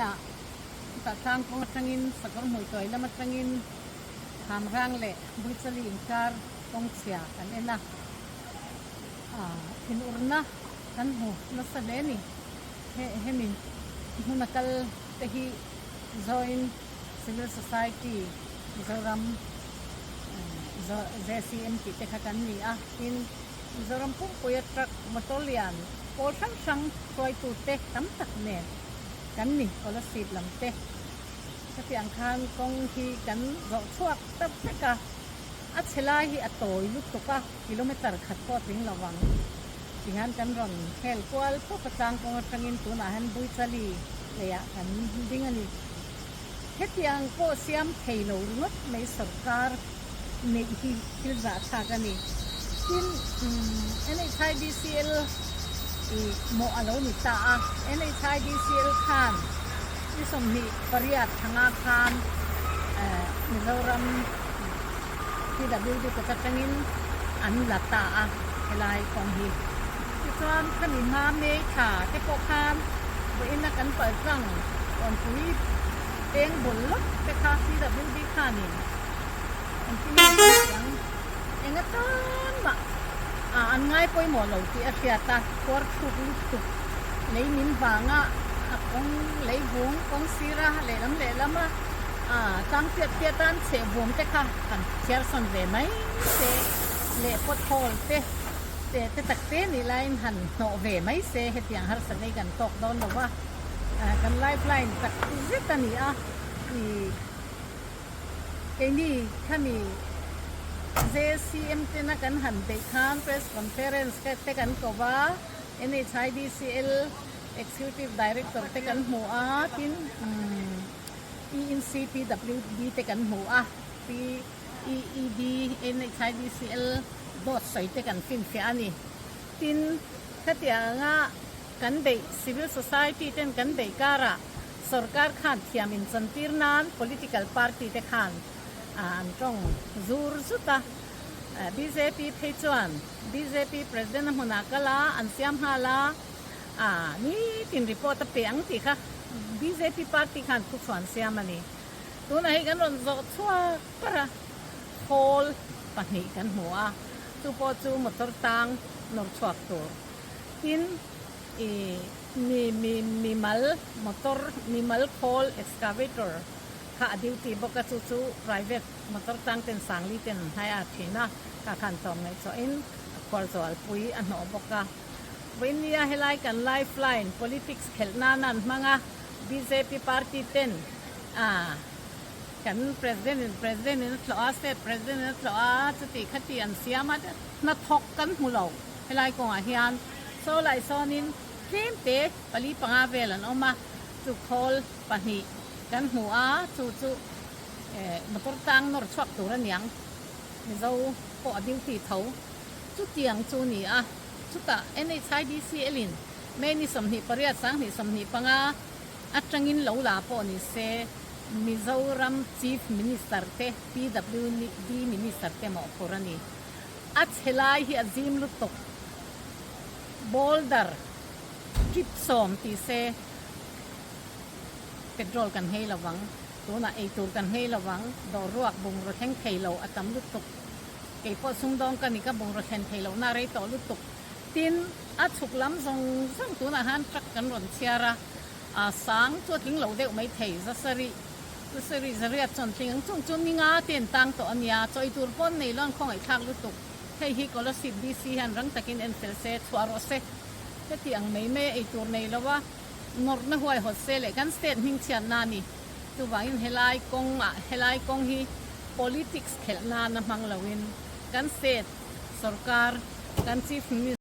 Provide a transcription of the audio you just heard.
Vawiinah Tah Tlang kawng atangin Sakawr Hmuituai lam atangin Hamrang leh Buichali inkar kawng chhia kan en a, thinurna kan hmu nasa hle a ni. Hemi hmuna kal te hi Joint Civil Society Mizoram JCM tih te kha kan ni a, tin Mizoram pumpuia truck motor lian pawl hrang hrang hruaitute tam tak nen kan ni Kolasib lam te. Khatiang khan kawng hi kan zawh chhuak ta vek a, a chhe lai hi a tawi lutuk a, kilometer khat pawh a tling lo vang. Tihian kan rawn hel kual pawp a tlang kawng atangin tunah hian Buichali leiah kan ding a ni. Hetiang pawh siam thei lo ringawt mai sorkar neih hi thil zahthlak a ni. Tin, NHIDCL ih mawh a lo ni ta a, NHIDCL khan ni 28 thanga khan Mizoram PWD kut atangin an la ta a helai kawng hi. Tichuan khami hma May thla te pawh khan vawiina kan paltlang Kawnpui peng bul lawk te kha PWD khanin engtin nge kan tih ang? Eng atan mah an ngai pawimawh lo tih a hriat a, khuar thluk lutuk lei min vanga a kawng lei vung kawng sira lehlam lehlama tlang piat piat a an chheh vum te kha han chhiar sawn ve mai se leh pothole te te te tak te nih laiin han hnawh ve mai se hetiang harsa vei kan tawk dawn lo va, kan lifeline tak zet a ni a. Keini khami JCM tena kan han beih khan press conference te kan ko va, NHIDCL Executive Director te kan hmu a, tin ENCPWD te kan hmu a, PEED, NHIDCL dawt sawi te kan finfiah a ni. Tin, khatianga kan beih civil society ten kan beih karah Sorkar khan thiam inchantir nan political party te khan an tawng zur zut a. Bjp phei chuan bjp president a hmunah kal a, an siam nghal a, nitin report a pe ang tih kha bjp party khan thuchhuan siam a ni. Tunah hei kan rawn zawh chhuak par a, khawl pahnih kan hmu a, chu pawh chu motor tang nawr chhuak tur. Tin, ih. Mi mi mimal motor mimal khawl excavator kha a duty bawk a chu chu private motor tang ten sangli ten an hnai a thin a kha khan tlawm ngaihtuahin a khuar zualpui a hnawh bawk a. Vawinia helai kan lifeline politics khelh nana an hmang a bjp party ten a kan president in president in a tlawh a state president in a tlawh a chuti khati an siam a hnathawk kan hmu lo helai kawngah hian Saw lai sawnin tlem te pali panga vel an awm a, chu khawl pahnih kan hmu a, chu chu motor tang nawr chhuak tur a niang, Mizo pawh a duty tho chutiang chu ni a, chutah NHIDCL in May ni 28 2025 atangin lo la pawh ni se Mizoram Chief Minister te PWD Minister te mawhphur a ni. A chhe lai hi a zim lutuk. Boulder trip sawm ti se petrol kan nghei lo vang, tunah eitur kan nghei lo vang, dawr ruak bungraw thleng thei lo a tam lutuk. Kei pawh sumdawng ka ni ka bungraw thlen thei lohna a rei tawh lutuk. Tin, a chhuk lam zawng zawng tunah khan truck kan rawn chhiar a, a sang chu a tling lo deuh maithei, zasarih zasarih zariat chuan tling ang chung chu ni nga te an tang tawh a nia, chaw eitur pawn nei lo an khawngaih thlak lutuk. Hei hi Kolasib DC hian rang takin en fel se, chhuah rawh se. Heti ang mai mai a eitur nei lo a, nawrhna huai hawt se leh kan state hming chhiatna a ni. Chuvangin helai kawngah helai kawng hi politics khelh nana hmang loin kan state sorkar, kan chief minister,